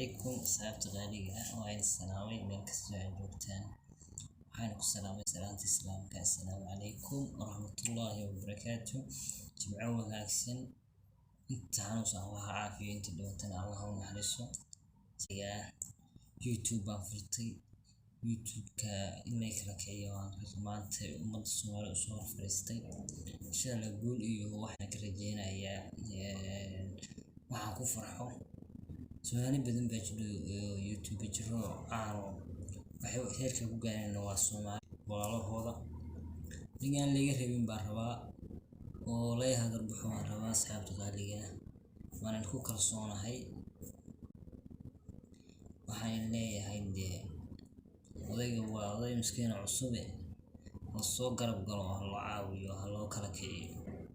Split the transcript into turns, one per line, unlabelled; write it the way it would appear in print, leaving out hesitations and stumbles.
Calaykum asxaabta qaaliga ah, waa idin salaamay meel kastoo aad joogtaan. Waxaan ku salaamay salaanta Islaamka: assalaamu calaykum waraxmatullaahi wabarakaatu. Jimco wanaagsan. Inta xanuunsan Allaha caafiyo, inta dhimatana Allaha u naxariiso. YouTube baan furtay. YouTube-ka in lay kala kiciyo waan maanta ummadda Soomaaliya usoo hor fadhiistay. Insha Allah guul iyo waxaan ka rajeynayaa waxaan ku farxo. Soomaali badan baa jiro YouTube jiro caan oo waxay heerka ku gaareen waa Soomaali walaalahooda. Ninkaan laga rabin baan rabaa oo laga hagar baxo waan rabaa, asxaabta qaaliga ah. Waanan ku kalsoonahay. Waxaan leeyahay dee odayga waa oday miskiin oo cusub, la soo garab galo, ha loo caawiyo, ha loo kala kiciyo.